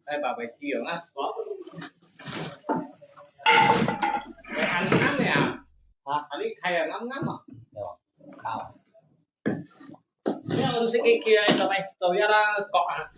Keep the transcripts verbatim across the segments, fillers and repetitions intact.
哎，barbecue啊，那爽。哎，啱啱呀。啊？啊，你開啊，啱啱啊。有，好。你看，我們這個，這個，做咩？做這啦，割啊。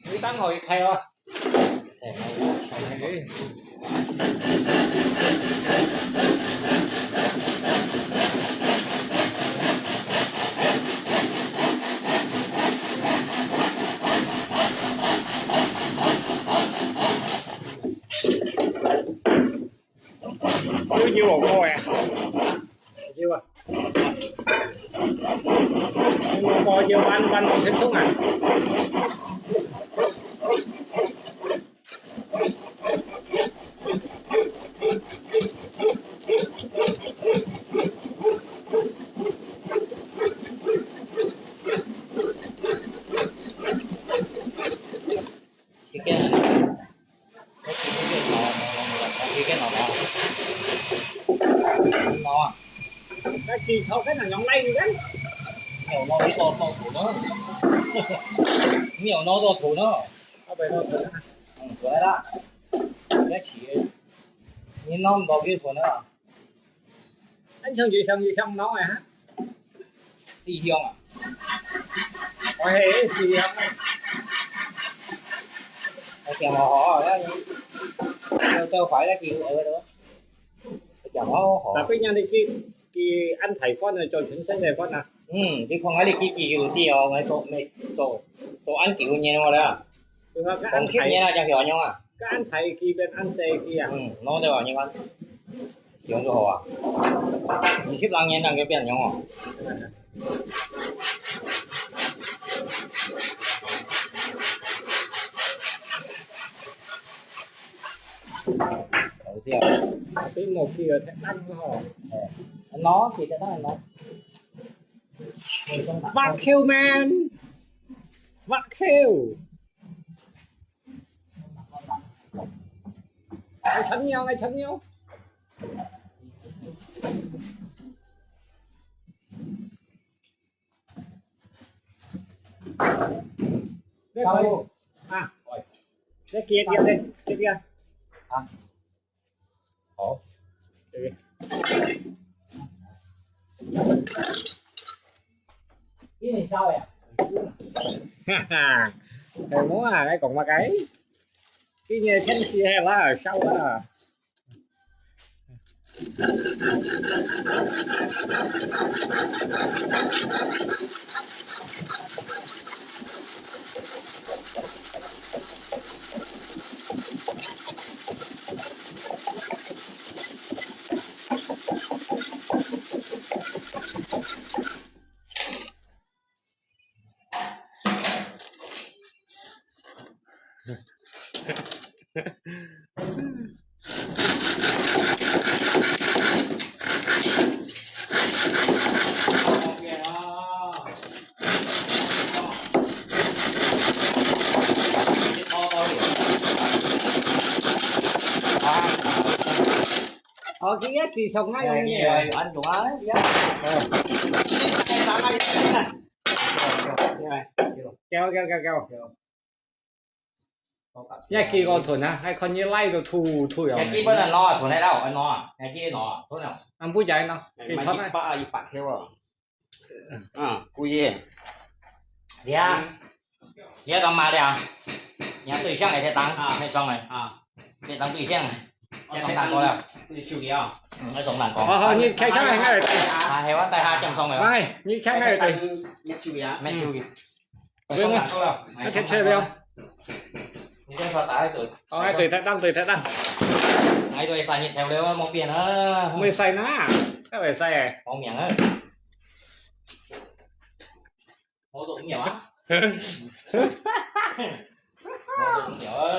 你等下去開哦。哎，哎，哎。 有搖無過呀？搖啊！搖無過，搖慢慢無清楚啊！該技巧該能用來个？你有拿到做圖呢？你有拿到圖呢？後背拿圖呢？嗯，過來啦。你起，你拿毋到幾分啊？ 恁像就像就像孬个哈。四香啊？哦，係，四香个。我想好好，那你要做法要幾多个咯？我想好好。Tapi yang dikit, ki ăn thầy phát rồi cho chúng sinh thầy phát nè. 嗯，你看下你幾久有事哦，我做，做，做恁久年了啦。 講十年啊，正係恁樣啊？該恁大支變恁細支啊？嗯，喏，對吧？你看，使用就好啊。二十零年正佢變樣哦。好笑。你無去啊，忒冷吼。哎，喏，其實當然喏。Fuck you, man! Fuck you! 插尿，愛插尿。你可以啊，你記得，記得啊。啊，好。 今日燒呀。哈哈，係無啊？你講麼个？今日天氣係啦，燒啦。哦，佢一支上下用个。哎，哎，哎，安裝啊，哎呀。哎，哎，哎，哎。 叫，叫，叫，叫。一支个斷啊，還看你拉到吐，吐了。一支本來攞啊，斷了，安怎啊？一支攞啊，斷了。俺不在呢，佢穿啊。一百啊，一百條啊。啊，貴耶。你啊，你要幹嘛的啊？你要對象還是當，啊，沒上來。啊。 這當對象，愛上難過了。對手機啊。嗯，愛上難過。好，好，你開槍，開槍。啊，係，我帶下減上了。喂，你槍開對。滅手機啊。滅手機。嗯。愛上難過了。愛切切了。你再說打一個。哦，愛對他當，對他當。哎，對，三日頭了，我沒變啊。沒晒呢，該會晒欸。好命啊。 我都無啊。我都無啊。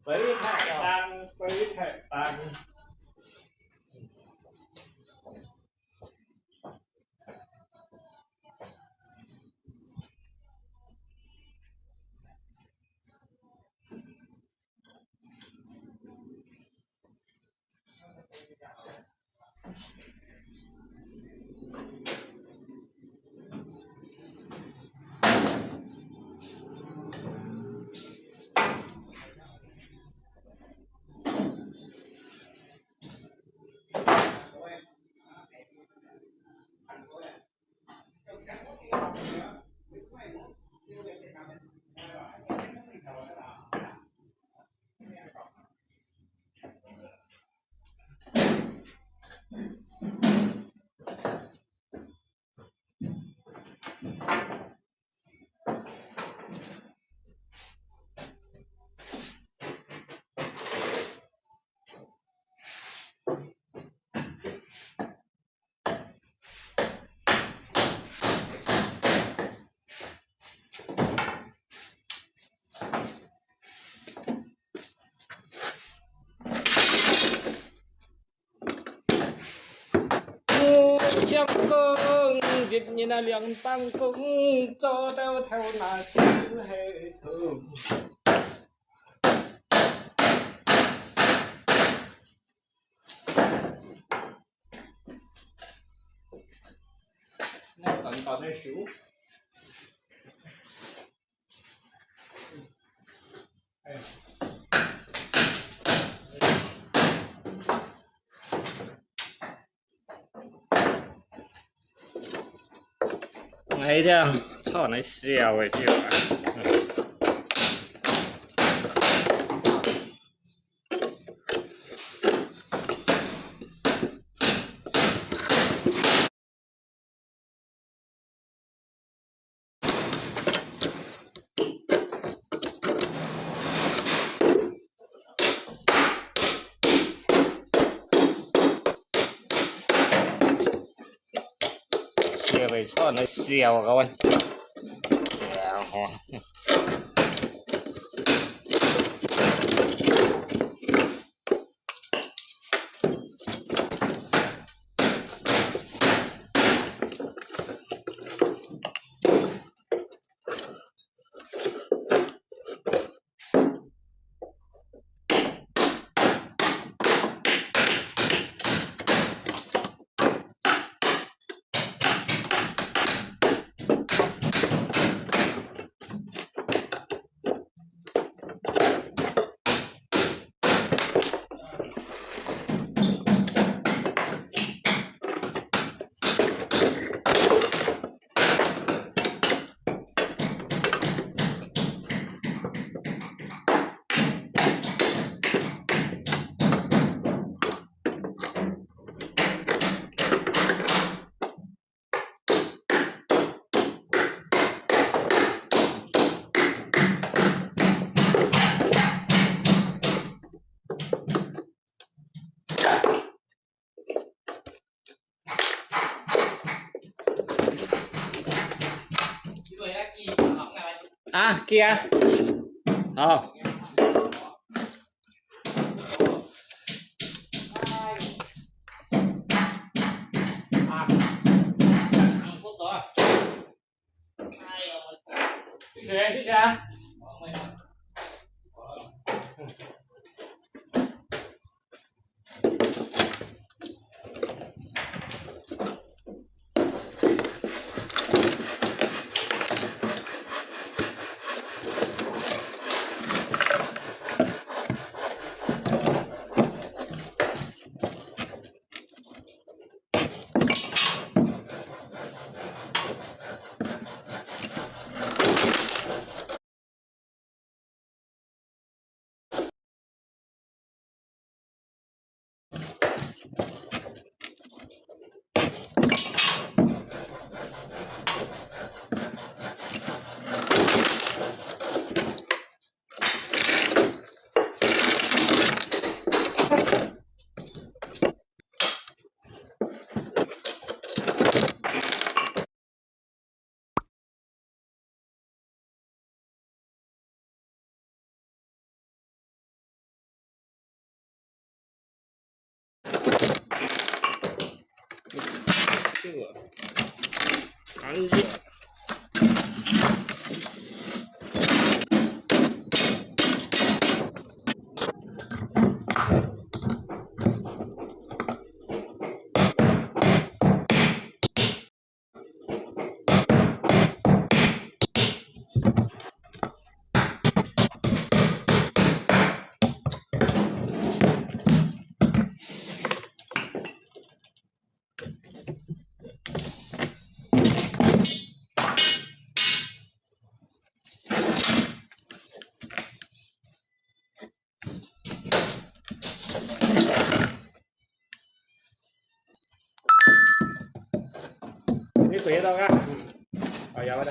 飛太重，飛太重。哦，相公，一日啊兩當工，做到頭那就係痛。那短短的手。 哎呀，操你笑的就啊！ 笑个，操你笑个喂！然後。啊，去啊。好。谢谢，谢谢啊。你對得到啊？嗯。哦，有个。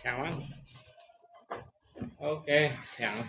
響了。OK，響了。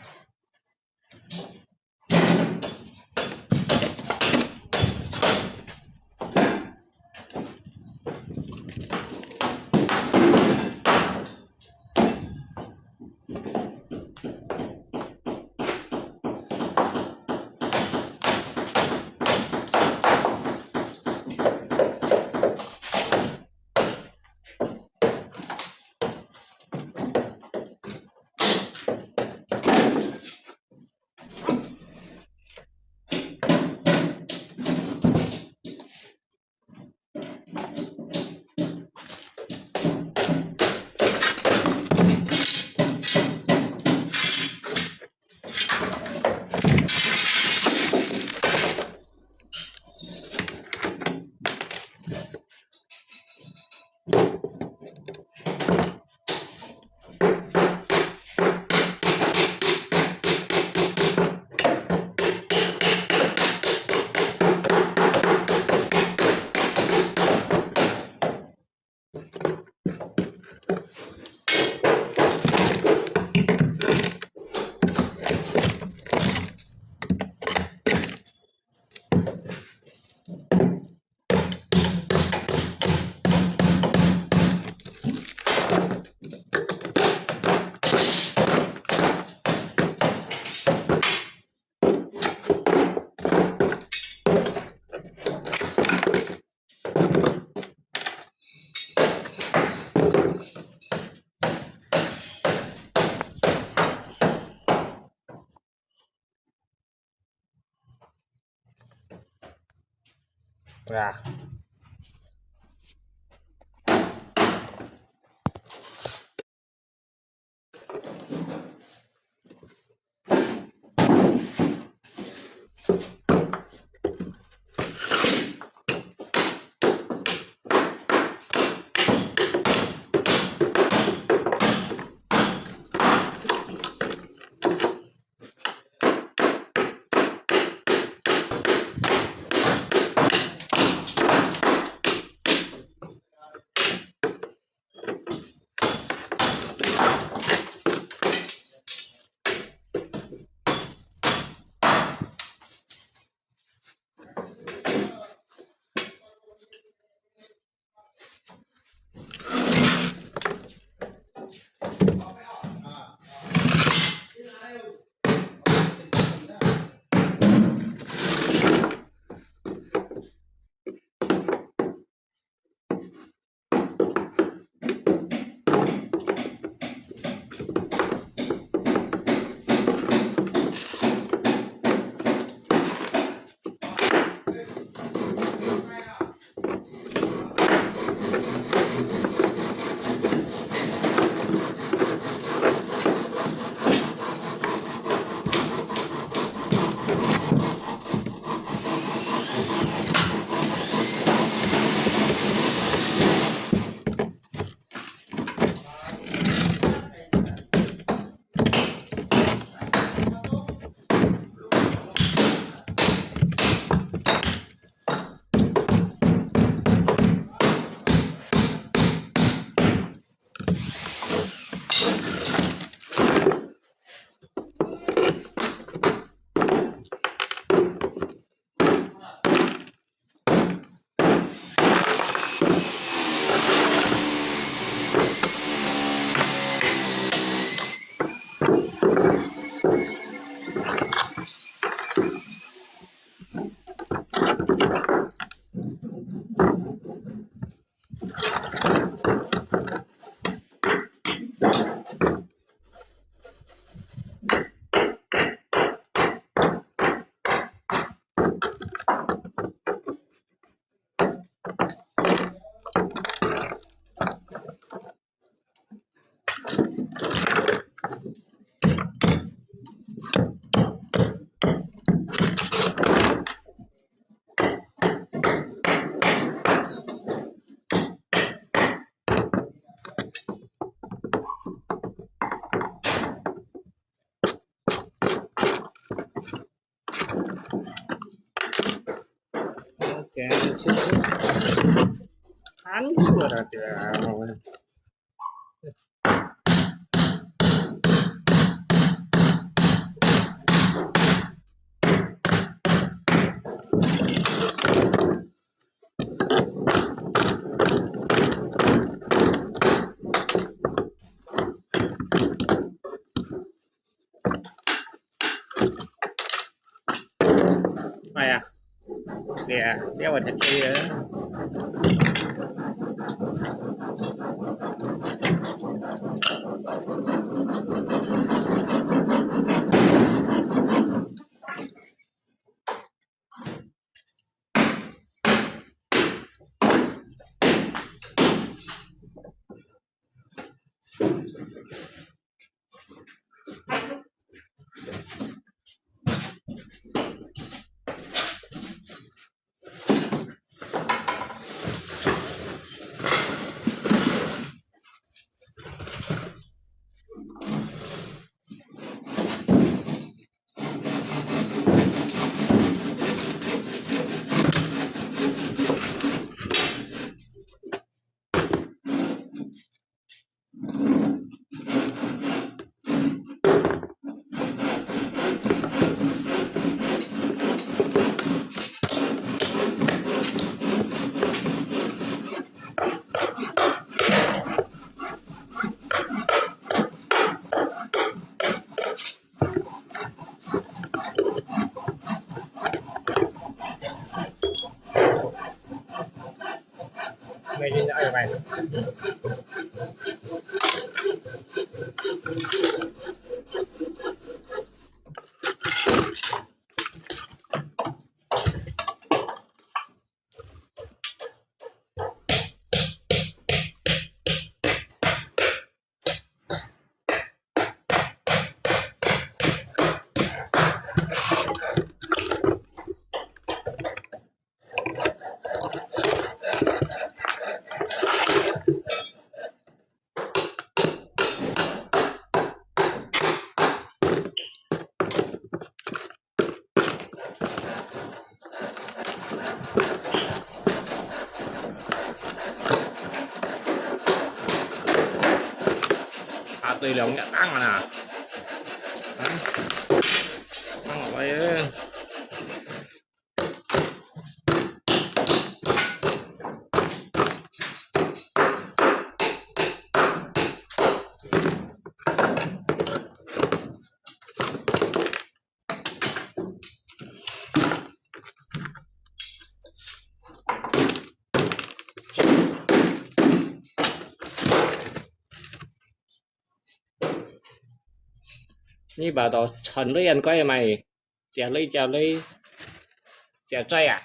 啊。OK，就切切。看过了，对啊。哎呀，对啊，这我才吃的。啊，對，兩個檔啊。啊，檔落去。 你把到穿這樣怪嘛，接累接累，接嘴啊。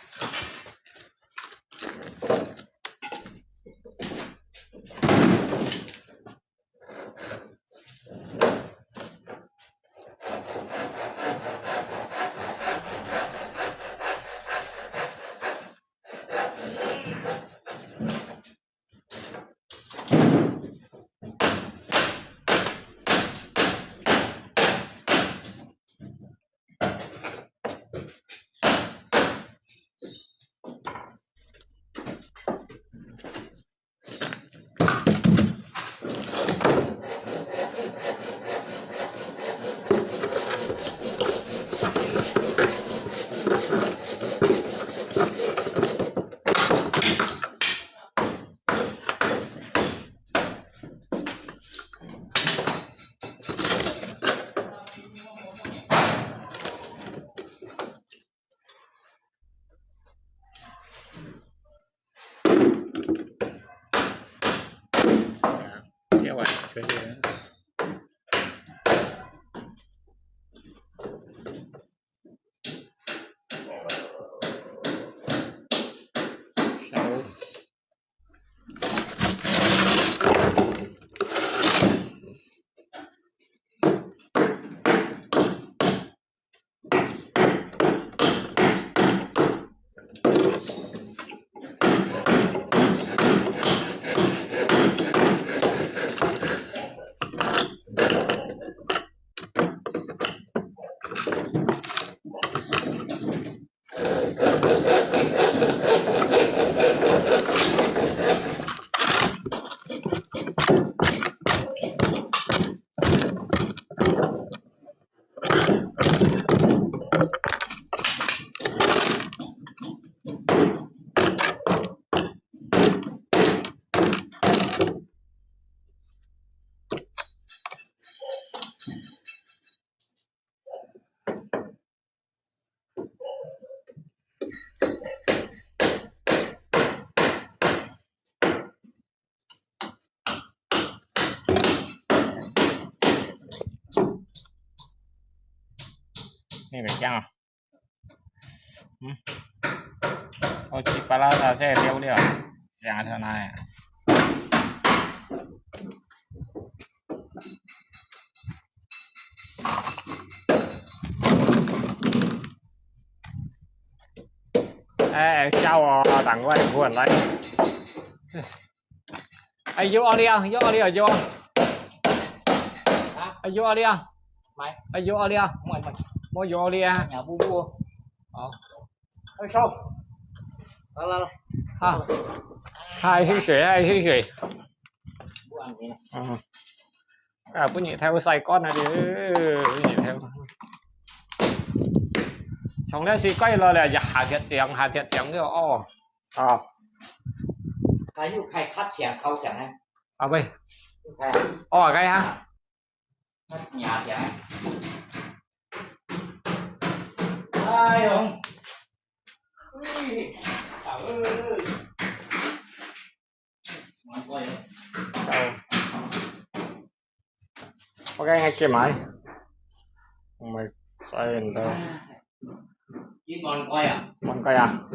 你袂驚啊？嗯，我去把它那些料料，兩條拿呀。哎，教我，等我一會來。哎，有奧利啊，有奧利啊，有啊。啊？哎，有奧利啊。買。哎，有奧利啊。買，买。我有奧利啊。你不不。好。快烧。来来来。啊。还是水，还是水。不安全了。嗯。啊，不然太晒干了的，不然太。从那时过来了，也下铁讲，下铁讲了哦。啊。还有开卡墙、烤墙呢？啊，喂。有开啊。哦，开啊。 哎呦，哎，好，呃，难怪哦。我刚才给买，我们再等。你难怪啊？难怪啊。